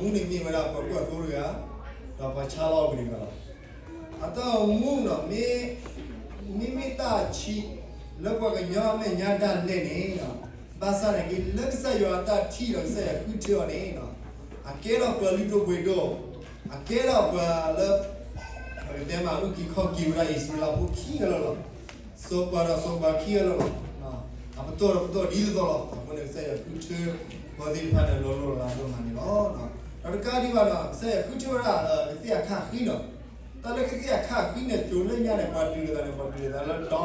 အတၢ်အိၣ်မူန့ၣ်မ့ၢ်ဝဲဒၣ်ပှၤကူၣ်ဘၣ်သိတဂၤ, ဒီးပှၤဆါလီၤအီၤတဂၤလီၤ. အတၢ်အိၣ်မူန့ၣ် မ့မ့ၢ်တၢ်ဆံး လၢပှၤကညီအမဲာ်ညါဒၣ်လဲာ်န့ၣ်, ဘၣ်ဆၣ်သနာ်က့ လၢကစၢ်ယွၤအတၢ်ထံၣ်ဒီးကစၢ်ယွၤဃုထၢအီၤန့ၣ်, အကဲထီၣ်ပှၤလုၢ်ဒိၣ်ပှ့ၤဒိၣ်, အကဲထီၣ်ပှၤလၢ ပကတဲမ့ၢ်အုၣ်က့ၤခီၣ်က့ၤဝဲဒၣ်အံၣ်စရ့လးဖိခံဂၤလီၤလီၤ. စီၤပၤဒီးစီၤပၤခံဂၤလီၤလီၤ. အပတီၢ်ဒီးပတီၢ်ဒ်သိးသိးလီၤ. အဃိန့ၣ် ကစၢ်ယွၤဃုထၢပှၤသ့ၣ်တဖၣ်န့ၣ် လီၤလိၢ်လီၤလးဒိၣ်မးန့ၣ်လီၤ. ဒီးတကးဒံးဘၣ်ဒီး ကစၢ်ယွၤဃုထၢဝဲဒၣ် ကသ့ၣ်အခၣ်ဃံလီၤ. တၢ်လၢကသ့ၣ်အခၣ်ဃံန့ၣ် တုၤလၢညါန့ၣ် ပှၤဒုးလိာ်သးန့ၣ် ပှၤဒုးလိာ်သးလၢတီလီၤ.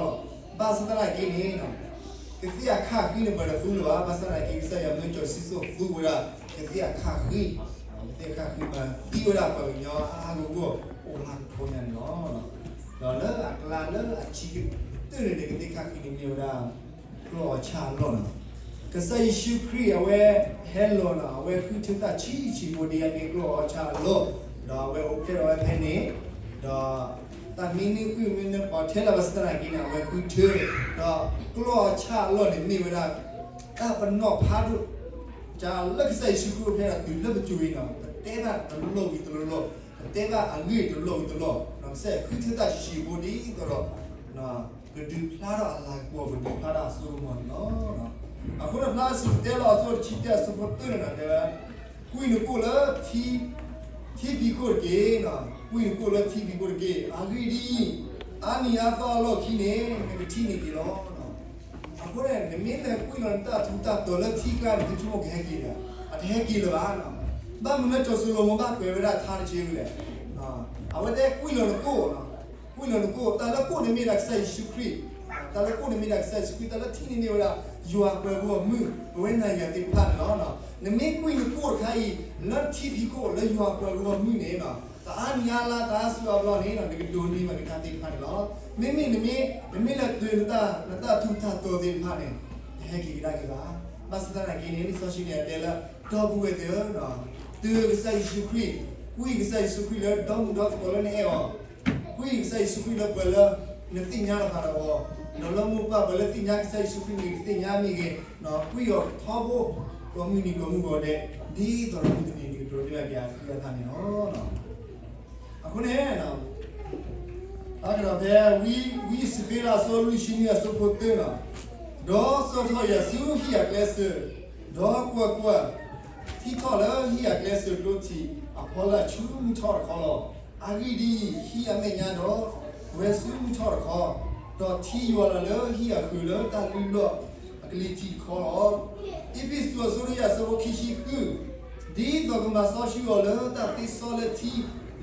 ဘၣ်ဆၣ်သနာ်က့န့ၣ် ကသ့ၣ်အခၣ်ဃံန့ၣ် ပှၤတသူလၢၤဘၣ်. ဘၣ်ဆၣ်သနာ်က့ ကစၢ်ယွၤမၢကၠီၤစံစိၣ်သူဝဲဒၣ် ကသ့ၣ်အခၣ်ဃံ, ကသ့ၣ်အခၣ်ဃံမၤသံဝဲဒၣ်ပှၤကညီအါအါဂီၢ်ဂီၢ် အိၣ်လၢကထိညါန့ၣ်လီၤ. ဒီးလၢအကျါလၢအဆံးကတၢၢ်န့ၣ် ကသ့ၣ်ခၣ်ဃံန့ၣ်မ့ၢ်ဝဲဒၣ် ကျီၢ်အီၤဆၣ်အလီၢ်လီၤ. ကစၢ်ယ့ၣ်ၡူးခရံာ်အဝဲဟဲလီၤလီၤ. အဝဲဃုထၢတၢ်ဆံးဆံးဖိဒ်အမ့ၢ်ကျီၢ်အီၤဆၣ်အလီၢ်, ဒီးအဝဲအိၣ်ဖျဲၣ်ဒီးဝဲဖဲန့ၣ်, ဒီးတၢ်မံနုၤဃုမံနုၤပှၤထဲလီၤဘၣ်ဆၣ်သနာ်က့န့ၣ် အဝဲဃုထၢ, ဒီးကျီၢ်အီၤဆၣ်အလီၢ်န့ၣ်မ့ၢ်ဝဲဒၣ် တၢ်ပနီၣ်ဖးဒိၣ် ကလၢကစၢ်ယ့ၣ်ၡူးခရံာ်အိၣ်ဖျဲၣ်ဒီးတုၤလၢပစိၤအံၤန့ၣ် ပတဲဘၣ်တလီၢ်ဝံၤတလီၢ်လီၢ်, ပတဲဘၣ်အဂ့ၢ်တလီၢ်ဝံၤတလီၢ်, ကစၢ်ယွၤဃုထၢတၢ်ဆံးဆံးဖိဒ်သိးဒီး ကဒုးဖျါထီၣ်အလၤကပီၤ ကဒုးဖျါထီၣ်အစိကမီၤန့ၣ်လီၤ. အဃိန့ၣ် ဖျါစံၣ်တဲၤတဲလီၤအဆၢတဆံတၢ အဆၢဖိတၢန့ၣ်ဒီး ကွံာ်နကိာ်လၢ ထံဖံးခိၣ်တက့ၢ်. ကွံာ်နကိာ်လၢထံဖံးခိၣ်တက့ၢ်. အဂ့ၢ်ဒ်အံၤ, အါနံၤအါသီအလီၢ်ခံန့ၣ် နကထံၣ်န့ၢ်က့ၤလီၤ. အဃိန့ၣ် နမ့ၢ်လဲၤကွံာ်လီၤနတၢ်ထူးတၢ်တီၤလၢထံကျါန့ၣ် သုဆိကမိၣ်ကဟဲက့ၤဒီး အတဟဲက့ၤလၢၤဘၣ်. ဘၣ်မနုၤလၢစီၤၡလိၤမိၣ်ဘၣ်ကွဲးဝဲဒၣ်ထါတဆၢဝဲလဲၣ်. အဝဲတဲကွံာ်လီၤနကိာ်, ကွံာ်လီၤနကိာ်, တၢ်လၢကိာ်န့ၣ်မ့ၢ်ဒၣ်ကစၢ်ယ့ၣ်ၡူးခရံာ်, တၢ်လၢကိာ်န့ၣ်မ့ၢ်ဒၣ်ကစၢ်ယ့ၣ်ၡူးခရံာ်, တၢ်လၢထံန့ၣ်မ့ၢ်ဝဲဒၣ် ယွၤပှၤဂီၢ်မုၢ် ပဝဲနၤယၤသ့ၣ်တဖၣ်န့ၣ်လီၤ. နမ့ၢ်ကွံာ်နကိာ်တခါအံၤ လၢထံဖံးခိၣ်လၢယွၤပှၤဂီၢ်မုၢ်န့ၣ်, တအါနံၤအါလါတအါစုအါဘျီန့ၣ် နကဒိးန့ၢ်ဘၣ်နတၢ်သ့ၣ်တဖၣ်န့ၣ်လီၤ. မ့မ့ၢ်နမ့ၢ် နမ့ၢ်လဲၤတုၤနတၢ် နတၢ်ထူးတၢ်တီၤသ့ၣ်တဖၣ်န့ၣ် တဟဲက့ၤကဒါက့ၤဘၣ်. ဘၣ်ဆၣ်သနာ်က့န့ၣ် လံာ်စီဆှံန့ၣ်တဲလၢ ဒီပုၢ်ဝဲၢ်သ့ၣ်ဧၢ, တုၤကစၢ်ယ့ၣ်ၡူးခရံာ်, ကွံာ်ကစၢ်ယ့ၣ်ၡူးခရံာ်လၢဒီမုၢ်ဒီသကိးလၢနအဲၣ်အီၤ, ကွံာ်ကစၢ်ယ့ၣ်ၡူးခရံာ်လၢပှၤလၢ နသ့ၣ်ညါတဖၣ်ဒီးအီၤ, ဒီးလၢမိၢ်ပၢ်ပှၤလၢသ့ၣ်ညါကစၢ်ယ့ၣ်ၡူးခရံာ်န့ၣ် ကသ့ၣ်ညါမ့ၢ်ဂ့ၤ, ကွံာ်အီၤထီဘိ ကိးမုၢ်နံၤကိးမုၢ်ဂီၤဒဲး, ဒ်သိးဒီးမုၢ်တနံၤ နကဒိးန့ၢ်ဘၣ်က့ၤအဃံအဖးန့ၣ်လီၤ. အဃိန့ၣ် အကဒီးဖဲ ဝံယၡါယၤ အဆၢလွံၢ်ဆံနွံ အဆၢဖိသၢန့ၣ်, ဒီးစံးထီၣ်ယၤဆူဟံၣ်အကျဲစၢၤ, ဒီးကွၢ်ကွၢ်, ထံထီၣ်လၢဟံၣ်အကျဲစၢၤကျိထံးအဖီလာ်ဆူမုၢ်ထီၣ်တခီလီၤ. အဂ့ၢ်ဒ်အံၤ, ဟံၣ်အမဲာ်ညါဒီး ဝဲဆူမုၢ်ထီၣ်တခီ, ဒီးထံယွၤလီၤလၢဟံၣ်အဃၢၤလၢတၢ်လုၢ်လီၢ်အကလံၤထံးတခီလီၤ. အ့းဖ့းစူး အဆၢဒိၣ်ယဲၢ် အဆၢဖိခံဆံဃု, ဒ်သိးကမၤစီဆှံအီၤလၢတၢ်သ့စီလၢထံ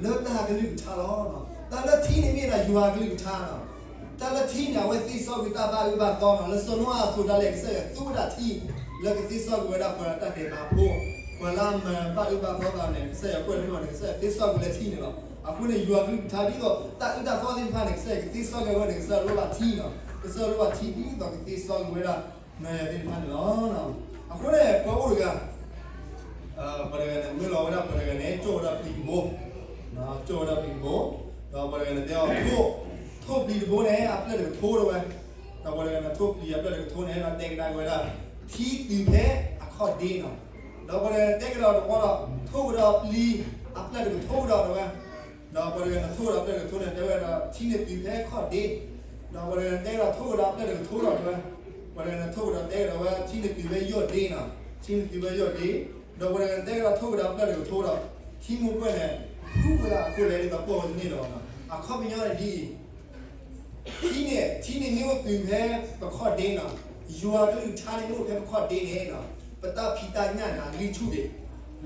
လၢတၢ်ကလုၢ်ကထါလီၤ. တၢ်လၢထံန့ၣ်မ့ၢ်ဒၣ်ယွၤအကလုၢ်ကထါလီၤ. တၢ်လၢထံန့ၣ် အဝဲသ့စီကွံာ်တၢ်ဘၣ်အၢဘၣ်သီလီၤ. လၢစီၤနိအၤအစိၤဒၣ်လဲာ် ကစၢ်ယွၤသူဝဲဒၣ်ထံ လၢကသ့စီကွံာ်ဝဲဒၣ်ပှၤတၢ်ဒဲးဘးဖိ, ပှၤလၢအမၤဘၣ်အၢဘၣ်သီသးန့ၣ် ကစၢ်ယွၤကွဲးလၢမ့ၢ်န့ၣ် ကစၢ်ယွၤသ့စီကွံာ်လၢထံန့ၣ်လီၤ. အဃိန့ၣ် ယွၤအကလုၢ်ကထါဒ်သိး တၢ်အုၣ်တၢ်သီသ့ၣ်တဖၣ်န့ၣ် ကစၢ်ယွၤကသ့စီကွံာ်ဝဲန့ၣ် ကစၢ်ယွၤလိၣ်ဘၣ်ထံလီၤ. ကစၢ်ယွၤလိၣ်ဘၣ်ထံဒ်သိးကသ့စီကွံာ်ဝဲဒၣ် နၤယၤသ့ၣ်တဖၣ်န့ၣ်လီၤ. အဃိန့ၣ် ပှၤအိၣ်တဂၤ ပှၤတဂၤန့ၣ် မၢလီၤဝဲဒၣ်ပှၤတဂၤန့ၣ် ကၠီၣ်ဝဲဒၣ်ပျံၤတဘိ, ကၠီၣ်ဝဲဒၣ်ပျံၤတဘိ, ဒီးပှၤတဂၤန့ၣ်တဲအီၤ ထိၣ်ပျံၤတဘိန့ၣ် အပျဲၢ်တကထိတဝဲ, ဒီးပှၤတဂၤန့ၣ် ထိၣ်ပျံၤအပျဲၢ်တကထိန့ၣ် ဒီးတဲကဒါက့ၤဝဲဒၣ် ထံတုၤဖဲအခီၣ်ဒ့လီၤ. ဒီးပှၤတဂၤန့ၣ်တဲကဒီးတဘျီဒီး ထိၣ်ကဒီးပျံၤအပျဲၢ်တကထိကဒီးတဝဲ, ဒီးပှၤတဂၤန့ၣ် ထိၣ်ကဒီးအပျဲၢ်တကထိန့ၣ် တဲဝဲဒၣ် ထံန့ၣ်တုၤဖဲခီၣ်ဒ့, ဒီးပှၤတဂၤန့ၣ်တဲကဒီး ထိၣ်ကဒီးအပျဲၢ်တကထိဒီးတဝဲ, ပှၤတဂၤန့ၣ် ထိၣ်ကဒီးတဲကဒီးဝဲ ထံန့ၣ်တုၤဖဲယီၢ်ဒ့လီၤ, ထံန့ၣ်တုၤဖဲယီၢ်ဒ့, ဒီးပှၤတဂၤန့ၣ် တဲကဒီးထိၣ်ကဒီးအပျဲၢ်တကထိဒီး ထံမိၢ်ပှၢ်န့ၣ် ဖုဝဲဒၣ်အခိၣ်လဲဒ်သိးပိာ်ဝဲတန့ၢ်လီၤ. အခီပညီန့ၣ်ဒ်အံၤ ထံန့ၣ် ထံန့ၣ်မ့ၢ်အိၣ်တုၤဖဲပခီၣ်ဒ့လီၤ, ယွၤကလုၢ်ကထါန့ၣ်မ့ၢ်အိၣ်ဖဲပခီၣ်ဒ့န့ၣ်လီၤ, ပတၢ်ဖံးတၢ်ညၣ်န့ၣ် အဂံၢ်ဆူၣ်ဒံး,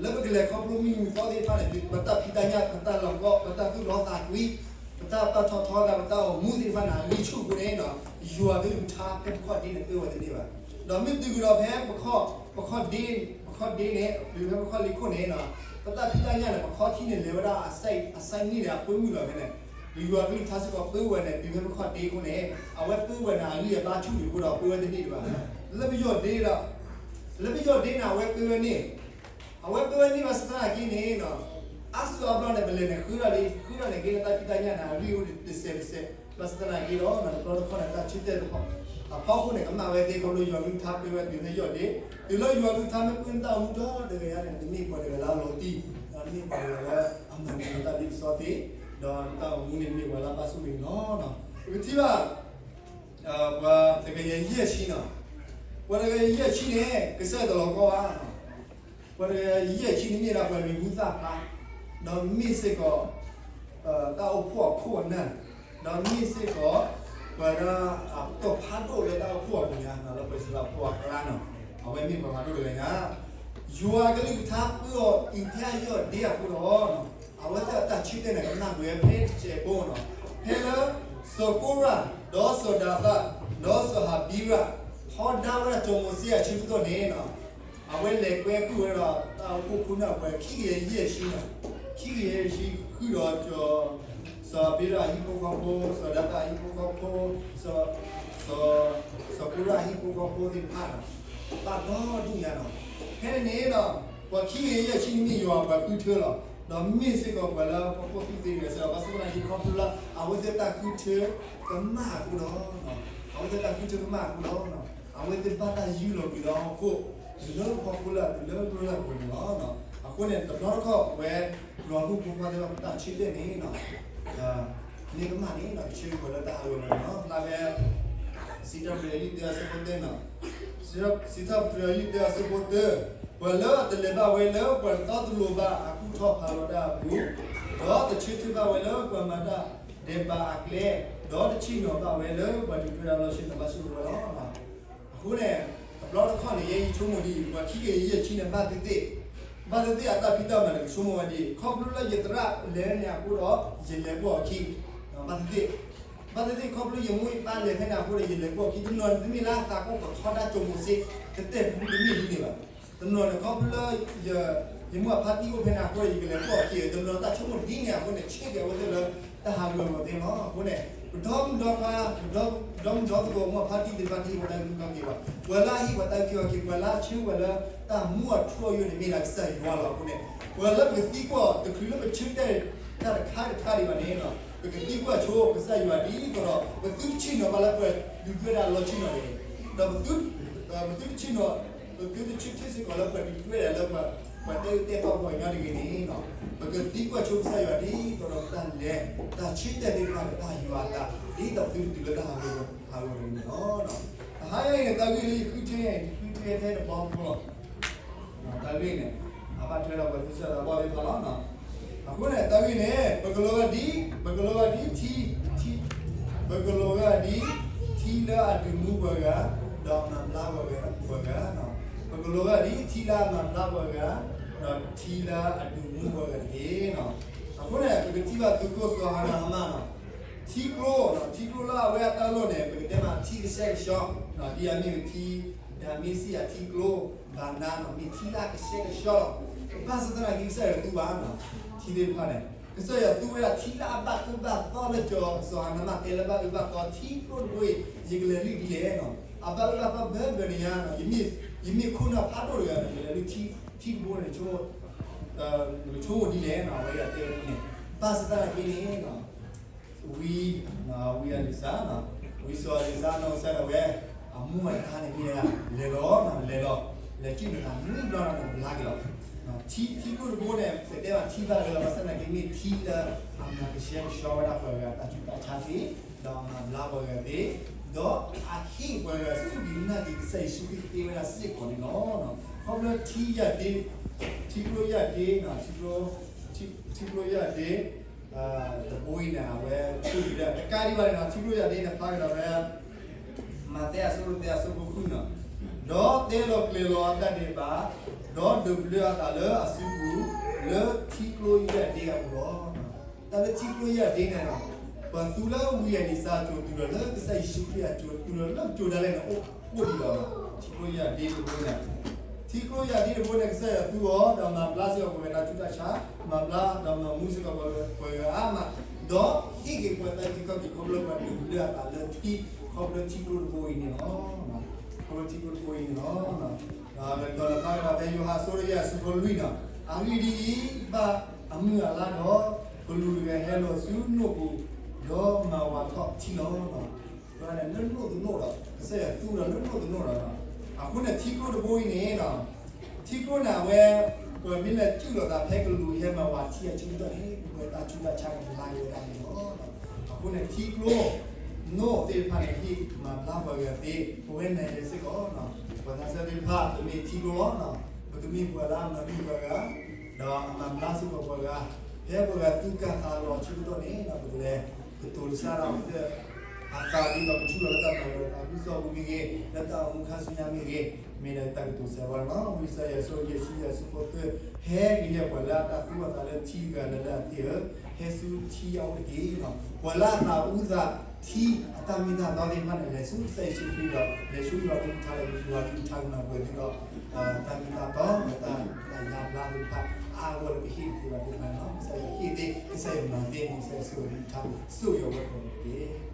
လၢပကလဲၤခီဖျိမုၢ်နံၤမုၢ်သီသ့ၣ်တဖၣ်န့ၣ် ပတၢ်ဖံးတၢ်ညၣ် ပတၢ်လီၤကီ ပတၢ်သူၣ်လီသးကွံ ပတၢ်ပာ်ထီၣ်ထီသး ပတၢ်အိၣ်မူသ့ၣ်တဖၣ်န့ၣ် အဂံၢ်ဆူၣ်အဃိန့ၣ်လီၤ, ယွၤကလုၢ်ကထါဖဲပခီၣ်ဒ့န့ၣ် ပၢဝဲတန့ၢ်ဘၣ်. ဒီးမ့ၢ်တုၤကဒီးဖဲပခီၣ်, ပခီၣ်ဒ့, ပခီၣ်ဒ့န့ၣ် တုၤဖဲပခီၣ်လ့ၢ်ခိၣ်န့ၣ်လီၤ, ပတၢ်ဖံးတၢ်ညၣ်န့ၣ် ပခီၣ်ထံန့ၣ် လဲၤဝဲဒၣ်အစဲးန့ၣ်ဒီး အပၢမုၢ်လီၤဖဲန့ၣ်, ယွၤကလုၢ်ကထါစ့ၢ်ကီးပၢဝဲန့ၣ် တုၤဖဲပခီၣ်ဒ့အဃိန့ၣ် အဝဲပၢဝဲန့ၣ် အဂံၢ်အဘါဆူၣ်ဒံးအဃိဒီး ပၢဝဲတန့ၢ်ဒံးဘၣ်. လၢပယီၢ်ဒ့ဒီး, လၢပယီၢ်ဒ့န့ၣ် အဝဲပၢဝဲန့ၣ် အဝဲပၢဝဲန့ၢ်ဘၣ်ဆၣ်သနာ်က့န့ၣ်, အါစုအါဘျီန့ၣ် ပလဲၤန့ၣ် ဃုထီၣ်ဒ့, ဃုထီၣ်န့ၣ်က့လၢတၢ်ဖံးတၢ်ညၣ်န့ၣ် အဂံၢ်အိၣ်တစဲးတစဲး, ဘၣ်ဆၣ်သနာ်က့ဒီး တဘျီတခီၣ်န့ၣ် တၢ်ဆၢတဲာ်တဖၣ် အဖီခိၣ်န့ၣ် ကမၣ်ဝဲသ့ၣ် ခီဖျိယွၤကလုၢ်ကထါပၢဝဲတုၤဖဲယီၢ်ဒ့, တုၤလၢယွၤကလုၢ်ကထါမ့ၢ်ပၢနတၢ်အိၣ်မူဒီတဂၤညါန့ၣ် နမ့ၢ်ပှၤတဂၤလၢအလီၤတံၢ် ဒီးတၢ်အိၣ်မူန့ၣ်မ့ၢ်ပှၤလၢအဘၣ်ဆိၣ်ဂ့ၤန့ၣ်လီၤ. ပကထံၣ်ဘၣ် ပှၤတကယၤယဲၢ်ဆံန့ၣ်, ပှၤတကယၤယဲၢ်ဆံန့ၣ် ကစၢ်ယွၤတလီၤကီဘၣ်. ပှၤတကယၤယဲၢ်ဆံန့ၣ်မ့ၢ်ဒၣ်ပှၤမံၤဟူသၣ်ဖျါ, ဒီးမ့ၢ်စ့ၢ်ကီး တၢ်အိၣ်ဖှိၣ်အခိၣ်အနၢ်, ဒီးမ့ၢ်စ့ၢ်ကီး ပှၤလၢအတီၢ်ဖးဒိၣ်လၢတၢ်အိၣ်ဖှိၣ်အပူၤညါ, လၢပှၤစံးလၢအဖိအကျါန့ၣ်, အဝဲမ့ၢ်ပှၤဖးဒိၣ်တဂၤညါ, ယွၤအကလုၢ်ကထါပၢအီၤအုၣ်ဖျါယီၢ်ဒ့အဃိဒီး အဝဲသ့ၣ်အတၢ်ဆၢတဲာ်န့ၣ်ကနၣ်ကွံာ်ဝဲဖဲတစဲးဖိန့ၣ်, ဖဲလၢ စီၤကိရး, ဒီးစီၤဒၤသး, ဒီးစီၤဟဘံရး ထီဒါဝဲဒၣ်စီၤမိၤၡ့အဆၢကတီၢ်န့ၣ်, အဝဲလဲၤကွဲဃုာ်ဝဲဒီးတၢ်အိၣ်ဖှိၣ်ခိၣ်နၢ်ပှဲၤခံကယၤယဲၢ်ဆံန့ၣ်, ခံကယၤယဲၢ်ဆံဃုာ်ဒီး စီၤဟဘံရးအဟံၣ်ဖိဃီဖိ, စီၤဒၤသးအဟံၣ်ဖိဃီဖိ, စီၤကိရးအဟံၣ်ဖိဃီဖိသ့ၣ်တဖၣ်န့ၣ်, ဘၣ်ဒီဒူၣ်ညါန့ၣ်, ဖဲန့ၣ်န့ၣ်ဒီး ပှၤခံကယၤယဲၢ်ဆံန့ၣ်မ့ၢ်ယွၤအပှၤဃုထၢလီၤ. ဒီးမ့ၢ်စ့ၢ်ကီးပှၤလၢပှၤဖှီၣ်သူၣ်သ့တဂၤစ့ၢ်ကီး, ဘၣ်ဆၣ်သနာ်က့ခီဖျိလၢ အဝဲသ့ၣ်တၢ်ဃုထၢကမၣ်အဃိဒီး, အဝဲသ့ၣ်တၢ်ဃုထၢကမၣ်အဃိဒီး အဝဲသ့ၣ်ဘၣ်တၢ်ယူးလီၤကွံာ်ဒီးဟီၣ်ခိၣ် တုၤလၢဟီၣ်ခိၣ်လၢအတုၤလၢလၢပှဲၤန့ၣ်လီၤ. အဃိန့ၣ် တဘျီတခီၣ်ဝဲ ပှၤဟီၣ်ခိၣ်ဖိခွါသ့ၣ်တဖၣ်ပတၢ်ဆၢတဲာ်န့ၣ် မ့ၢ်ကမၣ်န့ၣ် ကဆၢကပၤလၢတၢ်ဟးဂီၤလီၤန့ၣ်လီၤ. ဖျါဖဲ စံးထီၣ်ပတြၢၤယုၢ်တၢအဆၢဖိသၢန့ၣ်, စံးထီၣ်ပတြၢၤယုၢ်တၢအဆၢဖိသၢ, ပှၤလၢအတလဲၤဘၣ်ဝဲလၢပှၤတီတလိၤဘၣ်အကူၣ်ထီၣ်ဖးလီၤတၢ်အပူၤ, ဒီးတဆၢထၢၣ်ဘၣ်ဝဲလၢပှၤမၤတၢ်ဒဲးဘးအကျဲ, ဒီးတဆ့ၣ်နီၤဘၣ်ဝဲလၢပှၤဒုၣ်ဒွဲၣ်အလီၢ်ဆ့ၣ်နီၤဘၣ်ဆိၣ်ဂ့ၤဝဲလီၤ. အဃိန့ၣ် တဘျီတခီၣ်န့ၣ် ယဲယဆိကမိၣ်ဒ်အံၤ, ပှၤခံကယၤယဲၢ်ဆံန့ၣ် ဘၣ်သ့ၣ်သ့ၣ်, ဘၣ်သ့ၣ်သ့ၣ်အတၢ်ဖံးတၢ်မၤန့ၣ် ကဆိကမိၣ်ဝဲဒ်အံၤ, ခီဖျိလၢယသရၣ်လဲၤန့ၣ်အဃိဒီး ယလဲၤပိာ်အခံ, ဘၣ်သ့ၣ်သ့ၣ်, ဘၣ်သ့ၣ်သ့ၣ် ခီဖျိယမိၢ်ယပၢ်လဲၤဖဲန့ၣ်အဃိဒီး ယလဲၤပိာ်အခံ, တနီၤန့ၣ် တမ့ၢ်လၢသးကိၢ်ကထီဒါစီၤမိၤၡ့ ကတဲာ်ကတီၤတမ့ၢ်ဒ်န့ၣ်ဘၣ်. တနီၤန့ၣ် ခီဖျိလၢ ယမိၢ်အဖါတံၢ်အိၣ်ဖဲန့ၣ်အဃိဒီး ယကလဲၤပိာ်အခံ, တနီၤတၢ်ဆိကမိၣ်ဒ်န့ၣ်အဃိန့ၣ် ဆ့ကဲၤအဝဲသ့ၣ်လၢတၢ်ဟးဂီၤအဂီၢ်သ့လီၤ. အဃိန့ၣ် ပဒီမုၣ်ဒီခွါ ပဒီမုၣ်ဒီသကိး မိၢ်အဖါတံၢ်သ့ၣ်တဖၣ် တဟ့ၣ်ပှၤတၢ်အုၣ်က့ၤခီၣ်က့ၤဘၣ်, ပှၤလၢအဟ့ၣ်ပှၤတၢ်အုၣ်က့ၤခီၣ်က့ၤ ပှၤလၢအဆၢဝဲလၢတၢ်မူအထူအယိာ်န့ၣ် မ့ၢ်ဒၣ်ကစၢ်ယွၤလီၤ. အဃိန့ၣ် ပှၤလၢပကသံကွၢ်တချုးလၢပဆၢတဲာ်တၢ်တခါတခါဒံးဘၣ်န့ၣ် ပကသံကွၢ်ဆိကစၢ်ယွၤဒ်သိးဒီး ပသုတဆ့ၣ်နီၤဘၣ်လၢပှၤဒုၣ်ဒွဲၣ်တၢ်အလီၢ်ဆ့ၣ်နီၤတဂ့ၤ, ဒီးပသု ပသုတဆ့ၣ်နီၤ ပသုတဆၢထၢၣ်စ့ၢ်ကီးလၢပှၤဒုၣ်ဒွဲၣ်တၢ်လၢပှၤ ပှၤတဲအၢတဲသီပှၤကညီတဂ့ၤန့ၣ်, ပကသံကွၢ်ဆိကစၢ်ယွၤဒ်သိးဒီးပတၢ်လဲၤ တၢ်ဆၢတဲာ်သ့ၣ်တဖၣ်န့ၣ် တၢ်ယွၤအသး ဒ်သိးပသုတတုၤလၢတၢ်ဟးဂီၤတဂ့ၤန့ၣ်လီၤ. တဟါအံၤန့ၣ် တၢ်ဂ့ၢ်လၢယဃုထၢန့ၣ် ယဃုထၢထဲတဘျီဖိလီၤ. တၢ်ဂ့ၢ်န့ၣ် အဘၣ်ထွဲဒီးပှၤသူၣ်စၢ်သးဘီၣ်သ့ၣ်တဖၣ်လီၤ. အဃိန့ၣ် တၢ်ဂ့ၢ်န့ၣ် ပကလီၤဂာ်ဒ် ပကလီၤဂာ်ဒ်ထံ ထံ ပကလီၤဂာ်ဒ် ထံလၢအဒုးမူပှၤဂၤ ဒီးအမၤဘျါပှၤဂၤ, ပှၤဂၤ, ပကလီၤဂာ်ဒ်ထံလၢအမၤဘျါပှၤဂၤ ဒီးထံလၢအဒုးမူပှၤဂၤတက့ၢ်. အဃိန့ၣ် ပကထံၣ်ဘၣ်သုးခိၣ်စီၤဟၤနၤဟမၣ်န့ၣ် ထံကျိ, ထံကျိလၢအဝဲအတၢ်လီၢ်န့ၣ် ပကတဲမ့ၢ်ထံကဆှဲကဆှီ, ဒ်အမ့ၢ်ပထံ ဒ်အမ့ၢ်စံၣ်အထံကျိ ဘၣ်နၤန့ၣ် မ့ၢ်ထံလၢအကဆှဲကဆှီလီၤ. ဘၣ်ဆၣ်သနာ်က့ ကစၢ်ယွၤသူဘၣ် ထံသ့ၣ်တဖၣ်န့ၣ် ကစၢ်ယွၤသူဝဲဒၣ်ထံလၢအဘၣ်အၢဘၣ်သီလၢ စီၤဟၤနၤဟမၣ်တဲလၢဘၣ်အၢဘၣ်သီ ထံကျိတဘိအံၤ ယကလဲၤလုၢ်ဒ်လဲၣ်. အဘၣ်အၢဘၣ်သီဘၢဘၢန့ၣ်ညါ ယမ့ၢ်ခိၣ်နၢ်ဖးဒိၣ်တဂၤန့ၣ် ယလဲၤလုၢ်ထံတဘိန့ၣ် ဆိကမိၣ်ဒ်လဲၣ် အဝဲအတဲဝဲန့ၣ် ဘၣ်ဆၣ်သနာ်က့န့ၣ် ဝံ ဝံအလံၤစါ, ဝံစီၤအလံၤစါနီၢ်ကစၢ်ဒၣ်ဝဲ အမူအဒါန့ၣ်မ့ၢ်ဒၣ် လဲၤလီၤ လဲၤလီၤ လဲၤကံၣ်နသး မုၢ်ဘျီဒီးနကဘျါက့ၤလီၤ. ထံ ထံကျိတဘိန့ၣ် ပတဲဘၣ်ထံဘၣ်ဂ့ၤလီၤ ဘၣ်ဆၣ်သနာ်က့မ့ၢ်ထံလၢအမၤကဆှဲကဆှီဝဲဒၣ်ပှၤဂၤတၢ်ဆူးတၢ်ဆါသ့, ဒီးအမၤဘျါပှၤဂၤသ့, ဒီးအဟ့ၣ်ပှၤဂၤစူၢ်က့ၤနာ်က့ၤကစၢ်ယ့ၣ်ၡူးခရံာ်သ့ဝဲဒၣ်စ့ၢ်ကီးန့ၣ်လီၤ. ခီဖျိထံယၢ်ဒ့, ထံကျိယၢ်ဒ့, ထံကျိယၢ်ဒ့ တဘိအံၤန့ၣ် အဝဲဆိၣ်ဂ့ၤဒၣ်တကးဒံးဘၣ်န့ၣ် ထံကျိယၢ်ဒ့န့ၣ် ဖျါကဒီးဝဲ မးသဲအဆၢဒိၣ်သၢအဆၢဖိဃုန့ၣ်, ဒီးတဲလီၤကျဲၤလီၤအတၢ်ဒဲးဘး, ဒီးဒိးဘျၢအသးလၢအစုပူၤ လၢထံကျိယၢ်ဒ့အပူၤလီၤ. တၢ်လၢထံကျိယၢ်ဒ့န့ၣ် ပှၤသူလၢဝံအလံၤစါအစိၤ တုၤဒီးလၢကစၢ်ယ့ၣ်ၡူးခရံာ်အစိၤ တုၤဒီးလၢကတိၤဒၣ်လဲာ်န့ၣ် အိၣ်ဒံးလီၤ. ထံကျိယၢ်ဒ့တဘိန့ၣ် ထံကျိယၢ်ဒ့တဘိန့ၣ် ကစၢ်ယွၤသူအီၤ ဒီးမၤဘျါစ့ၢ်ကီးပှၤဂၤတၢ်ဆူးတၢ်ဆါ, မၤဘျါဒီးမၤမူစ့ၢ်ကီးပှၤဂၤအါမး, ဒီးဟ့ၣ်က့ၤပှၤတၢ်အုၣ်က့ၤခီၣ်က့ၤခီဖျိပှၤဒိးဘျၢအသးလၢထံ ခီဖျိထံကျိတဘိအံၤန့ၣ်လီၤ. ခီဖျိထံကျိတဘိအံၤန့ၣ်လီၤ. ဒီးကတီၤလၢဖျါကဒီးဖဲယိၤဟၣ်အဆၢဒိၣ်ယဲၢ်အဆၢဖိလွံၢ်န့ၣ်, အဂ့ၢ်ဒ်အံၤ, ဘၣ်အမုၢ်အလါဒီး ကလူးတဂၤဟဲလီၤဆူနိၣ်ပူၤ, ဒီးမၤဝးထီၣ်ထံလီၤ. ပှၤန့ၣ်လၢနိၣ်တနိၣ်ဒီး ကစၢ်ယွၤသူဒီးလၢနိၣ်တနိၣ်ဒီး, အဃိန့ၣ်ထံကျိတဘိအံၤန့ၣ် ထံကျိန့ၣ်အဝဲ ပမ့ၢ်လဲၤစူၢ်လိာ်သးဖဲကလူးဟဲမၤဝးထံအဆၢကတီၢ်န့ၣ် ပဝဲတၢ်ဆူးတၢ်ဆါန့ၣ် ကဘၣ်ယိၣ်ဝဲဒၣ်န့ၣ်လီၤ. အဃိန့ၣ် ထံကျိ နိၣ်သ့ၣ်တဖၣ်န့ၣ် ဟ့ၣ်မၤဘျါပှၤဂၤသ့ ပဝဲနၤယၤစ့ၢ်ကီး ပှၤသးစၢ်သ့ၣ်တဖၣ် ပမ့ၢ်ထံကျိလီၤ. ပကမ့ၢ်ပှၤလၢအမၤမုာ်ပှၤဂၤ ဒီးအမၤဘျါစ့ၢ်ကီးပှၤဂၤ ဖဲပှၤဂၤသူၣ်ကၢ်သးလီၤအဆၢကတီၢ်န့ၣ် ပကလဲၤကတိၤဆါဒၣ်အီၤ အသးဒ်သိးပထူၣ်လီၤလၢတၢ်မၤလၢအသးခုကစီၣ်ပူၤမ့ၢ်ဂ့ၤ, လၢတၢ်အိၣ်မူခါဆူညါမ့ၢ်ဂ့ၤ, မ့ၢ်ဒၣ်တၢ်ကတိၤဆါဝဲလီၤ. ဝံယၡါယၤ အဆၢယဲၢ်ဆံယဲၢ် အဆၢဖိသၢ, ဟဲက့ၤယဲၢ်ပှၤလၢအတၢ်သူၣ်အသးလၢထံတဂၤလၢ်လၢ်သ့ၣ်ဧၢ, ဟဲဆူထံအအိၣ်တက့ၢ်. ပှၤလၢအသးအူသးထံအတၢ်မ့ၢ်တၢ်တီသ့ၣ်တဖၣ်န့ၣ် လဲၤဆူကစၢ်ယ့ၣ်ၡူးခရံာ်ဒီး လဲၤဆူယွၤကလုၢ်ကထါဒီး ယွၤကလုၢ်ကထါကမၤပှဲၤဒ်သိး တၢ်မ့ၢ်တၢ်တီ ဒီးတၢ် တၢ်ယါဘျါသ့ၣ်တဖၣ် အါအါဂီၢ်ဂီၢ်လၢပဟ့ၣ်က့ၤသ့ၣ်တဖၣ်န့ၣ်လီၤ. ကစၢ်ယွၤဟ့ၣ်သ့ ကစၢ်ယွၤမၤသ့န့ၣ် ကစၢ်ယွၤဆိၣ်ဂ့ၤကလုၢ်ကထါ ဆိၣ်ဂ့ၤအဝဲကိးဂၤဒဲးတက့ၢ်.